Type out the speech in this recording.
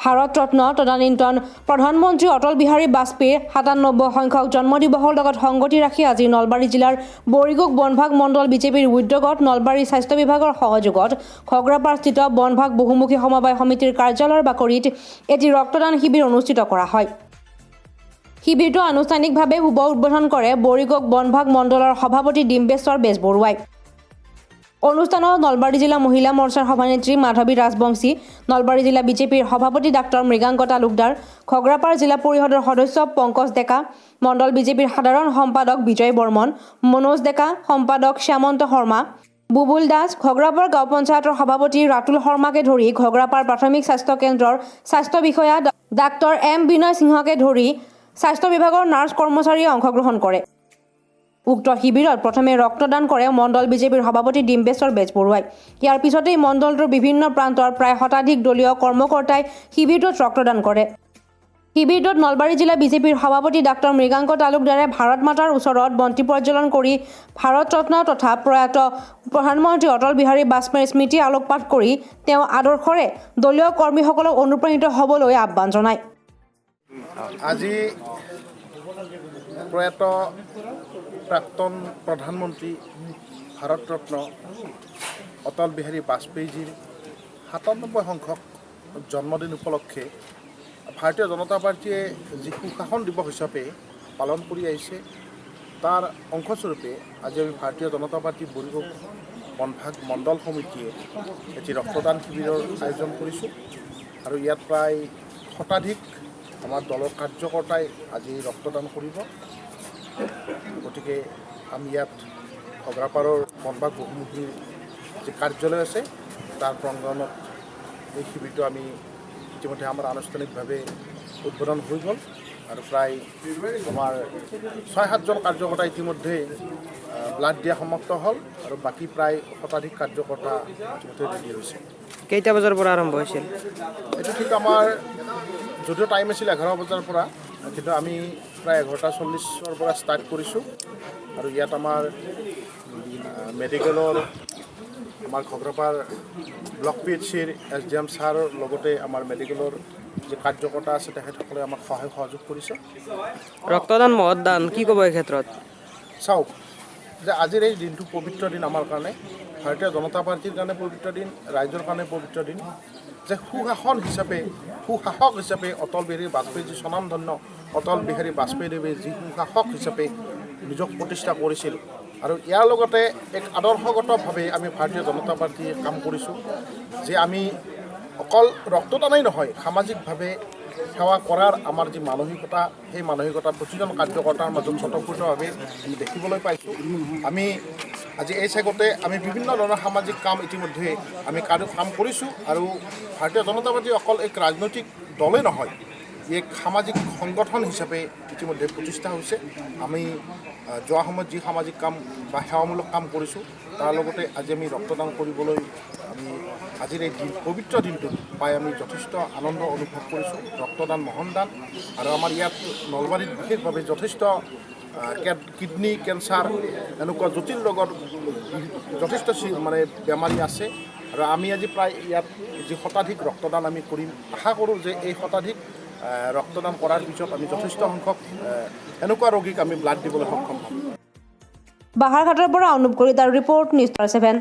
ভাৰত ৰত্ন তদানীন্তন প্ৰধানমন্ত্ৰী অটল বিহাৰী বাজপেয়ীৰ 97 সংখ্যক জন্মদিৱসৰ লগত সংগতি ৰাখি আজি নলবাৰী জিলাৰ বড়িগোগ বনভাগ মণ্ডল বিজেপিৰ উদ্যোগত নলবাৰী স্বাস্থ্য বিভাগৰ সহযোগত ঘগ্ৰাপাৰস্থিত বনভাগ বহুমুখী সমবায় সমিতিৰ কাৰ্যালয়ৰ বাকৰিত এটি ৰক্তদান শিবিৰ অনুষ্ঠিত কৰা হয়। শিবিৰটো আনুষ্ঠানিকভাৱে শুভ উদ্বোধন কৰে বড়িগোগ বনভাগ মণ্ডলৰ সভাপতি ডিম্বেশ্বৰ বেজবৰুৱাই। অনুষ্ঠানত নলবাৰী জিলা মহিলা মৰ্চাৰ সভানেত্ৰী মাধৱী ৰাজবংশী, নলবাৰী জিলা বিজেপিৰ সভাপতি ডাক্তৰ মৃগাংক তালুকদাৰ, ঘগ্ৰাপাৰ জিলা পৰিষদৰ সদস্য পংকজ ডেকা, মণ্ডল বিজেপিৰ সাধাৰণ সম্পাদক বিজয় বৰ্মন, মনোজ ডেকা, সম্পাদক শ্যামন্ত শৰ্মা, বুবুল দাস, ঘগ্ৰাপাৰ গাঁও পঞ্চায়তৰ সভাপতি ৰাতুল শৰ্মাকে ধৰি ঘগ্ৰাপাৰ প্ৰাথমিক স্বাস্থ্য কেন্দ্ৰৰ স্বাস্থ্য বিষয়া ডাক্তৰ এম বিনয় সিংহকে ধৰি স্বাস্থ্য বিভাগৰ নাৰ্ছ কৰ্মচাৰীয়ে অংশগ্ৰহণ কৰে। উক্ত শিবিৰত প্ৰথমে ৰক্তদান কৰে মণ্ডল বিজেপিৰ সভাপতি ডিম্বেশ্বৰ বেজবৰুৱাই। ইয়াৰ পিছতেই মণ্ডলটোৰ বিভিন্ন প্ৰান্তৰ প্ৰায় শতাধিক দলীয় কৰ্মকৰ্তাই শিবিৰটোত ৰক্তদান কৰে। শিবিৰটোত নলবাৰী জিলা বিজেপিৰ সভাপতি ডাক্তৰ মৃগাংক তালুকদাৰে ভাৰত মাতাৰ ওচৰত বন্তি প্ৰজ্বলন কৰি ভাৰত ৰত্ন তথা প্ৰয়াত প্ৰধানমন্ত্ৰী অটল বিহাৰী বাজপেয়ীৰ স্মৃতি আলোকপাত কৰি তেওঁ আদৰ্শৰে দলীয় কৰ্মীসকলক অনুপ্ৰাণিত হ'বলৈ আহ্বান জনায়। আজি প্ৰয়াত প্ৰাক্তন প্ৰধানমন্ত্ৰী ভাৰতৰত্ন অটল বিহাৰী বাজপেয়ীজীৰ 97 সংখ্যক জন্মদিন উপলক্ষে ভাৰতীয় জনতা পাৰ্টীয়ে যি সুশাসন দিৱস হিচাপে পালন কৰি আহিছে, তাৰ অংশস্বৰূপে আজি আমি ভাৰতীয় জনতা পাৰ্টী বড়িগোগ বনভাগ মণ্ডল সমিতিয়ে এটি ৰক্তদান শিবিৰৰ আয়োজন কৰিছোঁ আৰু ইয়াত প্ৰায় শতাধিক আমাৰ দলৰ কাৰ্যকৰ্তাই আজি ৰক্তদান কৰিব। গতিকে আমি ইয়াত ঘগ্ৰাপাৰৰ বনভাগ বহুমুখীৰ যি কাৰ্যালয় আছে, তাৰ প্ৰাংগণত এই শিবিৰটো আমি ইতিমধ্যে আমাৰ আনুষ্ঠানিকভাৱে উদ্বোধন হৈ গ'ল আৰু প্ৰায় আমাৰ ছয় সাতজন কাৰ্যকৰ্তা ইতিমধ্যে ব্লাড দিয়া সমাপ্ত হ'ল আৰু বাকী প্ৰায় শতাধিক কাৰ্যকৰ্তা ইতিমধ্যে ৰেডি হৈছে। কেইটা বজাৰ পৰা আৰম্ভ হৈছিল? এইটো ঠিক আমাৰ যদিও টাইম আছিল 11 বজাৰ পৰা, কিন্তু আমি প্ৰায় 11:40ৰ পৰা ষ্টাৰ্ট কৰিছোঁ আৰু ইয়াত আমাৰ মেডিকেলৰ, আমাৰ ঘগ্ৰাপাৰ ব্লক পি এইচ চিৰ এছ ডি এম ছাৰৰ লগতে আমাৰ মেডিকেলৰ যি কাৰ্যকৰ্তা আছে, তেখেতসকলে আমাক সহায় সহযোগ কৰিছে। ৰক্তদান মহৎ দান, কি ক'ব এই ক্ষেত্ৰত? চাওক যে আজিৰ এই দিনটো পবিত্ৰ দিন আমাৰ কাৰণে, ভাৰতীয় জনতা পাৰ্টীৰ কাৰণে পবিত্ৰ দিন, ৰাইজৰ কাৰণে পবিত্ৰ দিন যে সুশাসন হিচাপে, সুশাসক হিচাপে অটল বিহাৰী বাজপেয়ী, স্বনামধন্য অটল বিহাৰী বাজপেয়ীদেৱে যি সুশাসক হিচাপে নিজক প্ৰতিষ্ঠা কৰিছিল আৰু ইয়াৰ লগতে এক আদৰ্শগতভাৱে আমি ভাৰতীয় জনতা পাৰ্টীয়ে কাম কৰিছোঁ যে আমি অকল ৰক্তদানেই নহয়, সামাজিকভাৱে সেৱা কৰাৰ আমাৰ যি মানসিকতা, সেই মানসিকতা প্ৰতিজন কাৰ্যকৰ্তাৰ মাজত স্বতঃস্ফূৰ্তভাৱে আমি দেখিবলৈ পাইছোঁ। আমি আজি এই চেগতে আমি বিভিন্ন ধৰণৰ সামাজিক কাম ইতিমধ্যে আমি কাম কৰিছোঁ আৰু ভাৰতীয় জনতা পাৰ্টী অকল এক ৰাজনৈতিক দলেই নহয়, ই এক সামাজিক সংগঠন হিচাপে ইতিমধ্যে প্ৰতিষ্ঠা হৈছে। আমি যোৱা সময়ত যি সামাজিক কাম বা সেৱামূলক কাম কৰিছোঁ, তাৰ লগতে আজি আমি ৰক্তদান কৰিবলৈ আমি আজিৰ এই দিন, পবিত্ৰ দিনটোত পাই আমি যথেষ্ট আনন্দ অনুভৱ কৰিছোঁ। ৰক্তদান মহান দান আৰু আমাৰ ইয়াত নলবাৰীত বিশেষভাৱে যথেষ্ট কিডনী কেঞ্চাৰ এনেকুৱা জটিল ৰোগৰ যথেষ্ট মানে বেমাৰী আছে আৰু আমি আজি প্ৰায় ইয়াত যি শতাধিক ৰক্তদান আমি কৰিম, আশা কৰোঁ যে এই শতাধিক ৰক্তদান কৰাৰ পিছত আমি যথেষ্ট সংখ্যক এনেকুৱা ৰোগীক আমি ব্লাড দিবলৈ সক্ষম হ'ম। বাহাৰঘাটৰ পৰা অনুপ কলিতাৰ ৰিপৰ্ট, নিউজ 7।